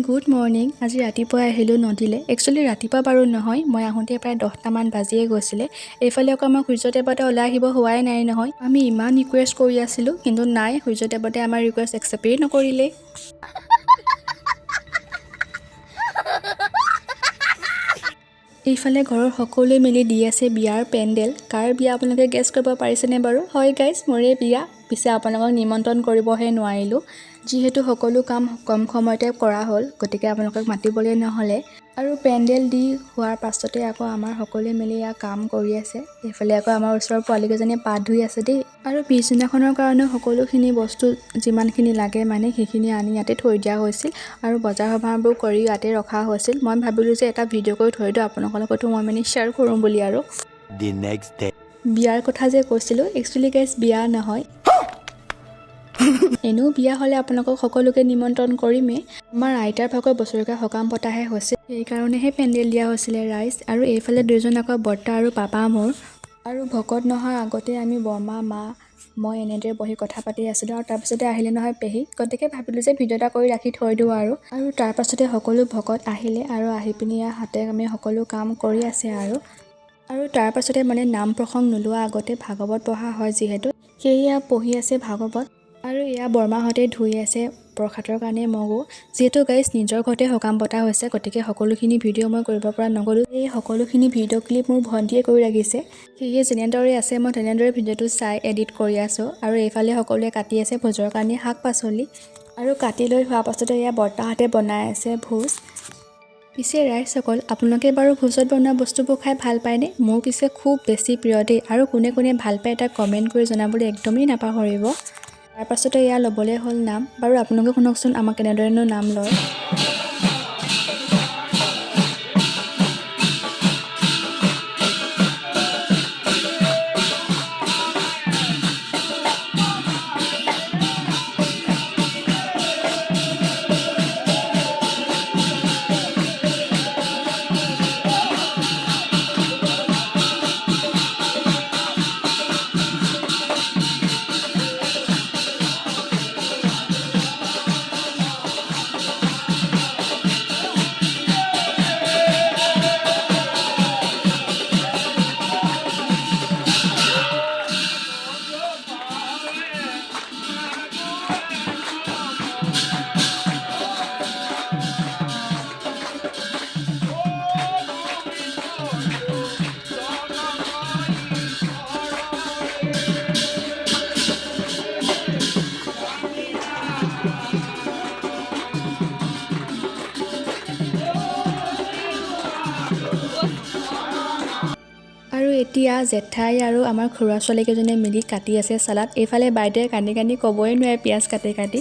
Good morning. আজি ৰাতিপুৱাই আহিলোঁ নদীলৈ। একচুৱেলি ৰাতিপুৱা বাৰু নহয়, মই আহোঁতে প্ৰায় 10টামান বাজিয়ে গৈছিলে। এইফালে আকৌ আমাৰ সূৰ্য দেৱতা ওলাই আহিব হোৱাই নাই নহয়। আমি ইমান ৰিকুৱেষ্ট কৰি আছিলোঁ, কিন্তু নাই, সূৰ্য দেৱতাই আমাৰ ৰিকুৱেষ্ট একচেপ্টেই নকৰিলে। এইফালে ঘৰৰ সকলোৱে মিলি দি আছে বিয়াৰ পেণ্ডেল। কাৰ বিয়া আপোনালোকে গেছ কৰিব পাৰিছেনে বাৰু? হয় গাইজ, মোৰে বিয়া। পিছে আপোনালোকক নিমন্ত্ৰণ কৰিবহে নোৱাৰিলোঁ, যিহেতু সকলো কাম কম সময়তে কৰা হ'ল, গতিকে আপোনালোকক মাতিবলৈ নহ'লে। আৰু পেণ্ডেল দি হোৱাৰ পাছতে আকৌ আমাৰ সকলোৱে মিলি ইয়াত কাম কৰি আছে। এইফালে আকৌ আমাৰ ওচৰৰ পোৱালীকেইজনীয়ে পাত ধুই আছে দেই। আৰু পিছদিনাখনৰ কাৰণেও সকলোখিনি বস্তু যিমানখিনি লাগে মানে সেইখিনি আনি ইয়াতে থৈ দিয়া হৈছিল আৰু বজাৰ সমাৰবোৰ কৰি ইয়াতে ৰখা হৈছিল। মই ভাবিলোঁ যে এটা ভিডিঅ' কৰি থৈ দিওঁ, আপোনালোকৰ লগতো মই মানে শ্বেয়াৰ কৰোঁ বুলি। আৰু The next day. বিয়াৰ কথা যে কৈছিলোঁ, একচুৱেলি গাইজ বিয়া নহয়। এনেও বিয়া হ'লে আপোনালোকক সকলোকে নিমন্ত্ৰণ কৰিমেই। আমাৰ আইতাৰ ভাগৰ বছৰেকীয়া সকাম পতাহে হৈছে, সেইকাৰণেহে পেণ্ডেল দিয়া হৈছিলে ৰাইজ। আৰু এইফালে দুজন আকৌ বৰ্তা আৰু পাপা মোৰ। আৰু ভকত নহাৰ আগতে আমি বৰমা, মা, মই এনেদৰে বহি কথা পাতি আছিলোঁ আৰু তাৰপিছতে আহিলে নহয় পেহী। গতিকে ভাবিলোঁ যে ভিডিঅ' এটা কৰি ৰাখি থৈ দিওঁ আৰু। আৰু তাৰপাছতে সকলো ভকত আহিলে আৰু আহি পিনি ইয়াৰ হাতে কামে সকলো কাম কৰি আছে। আৰু আৰু তাৰপাছতে মানে নাম প্ৰসংগ নোলোৱা আগতে ভাগৱত পঢ়া হয় যিহেতু, সেয়ে পঢ়ি আছে ভাগৱত। আৰু এয়া বৰমাহঁতে ধুই আছে প্ৰসাদৰ কাৰণে মগু। যিহেতু গাইজ নিজৰ ঘৰতে সকাম পতা হৈছে, গতিকে সকলোখিনি ভিডিঅ' মই কৰিব পৰা নগ'লোঁ। এই সকলোখিনি ভিডিঅ' ক্লিপ মোৰ ভণ্টিয়ে কৰি ৰাখিছে। সেয়ে যেনেদৰে আছে মই তেনেদৰে ভিডিঅ'টো চাই এডিট কৰি আছোঁ। আৰু এইফালে সকলোৱে কাটি আছে ভোজৰ কাৰণে শাক পাচলি। আৰু কাটি লৈ হোৱাৰ পাছতে এয়া বৰ্তাহঁতে বনাই আছে ভোজ। পিছে ৰাইজসকল, আপোনালোকে বাৰু ভোজত বনোৱা বস্তুবোৰ খাই ভাল পায়নে? মোৰ পিছে খুব বেছি প্ৰিয় দেই। আৰু কোনে কোনে ভাল পায় এটা কমেণ্ট কৰি জনাবলৈ একদমেই নাপাহৰিব। তাৰপাছতে এয়া ল'বলৈ হ'ল নাম। বাৰু আপোনালোকে শুনকচোন আমাক কেনেদৰেনো নাম লয়। আৰু এতিয়া জেঠাই আৰু আমাৰ খুৰা ছোৱালীকেইজনীয়ে মিলি কাটি আছে চালাড। এইফালে বাইদেৱে কান্দি কান্দি ক'বই নোৱাৰে পিঁয়াজ কাটি কাটি।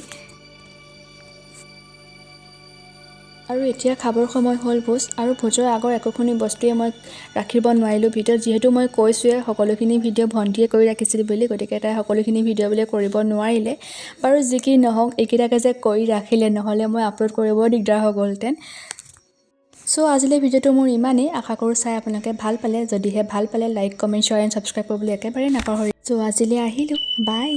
আৰু এতিয়া খাবৰ সময় হ'ল ভোজ। আৰু ভোজৰ আগৰ একোখিনি বস্তুৱে মই ৰাখিব নোৱাৰিলোঁ ভিডিঅ'ত, যিহেতু মই কৈছোঁৱে সকলোখিনি ভিডিঅ' ভণ্টিয়ে কৰি ৰাখিছিল বুলি, গতিকে তাই সকলোখিনি ভিডিঅ' বোলে কৰিব নোৱাৰিলে। বাৰু যি কি নহওক, এইকেইটাকে যে কৰি ৰাখিলে, নহ'লে মই আপলোড কৰিব দিগদাৰ হৈ গ'লহেঁতেন। চ' আজিলৈ ভিডিঅ'টো মোৰ ইমানেই। আশা কৰোঁ চাই আপোনালোকে ভাল পালে। যদিহে ভাল পালে, like, comment, share and subscribe কৰিবলৈ একেবাৰে নাপাহৰিব। চ' আজিলৈ আহিলোঁ, বাই।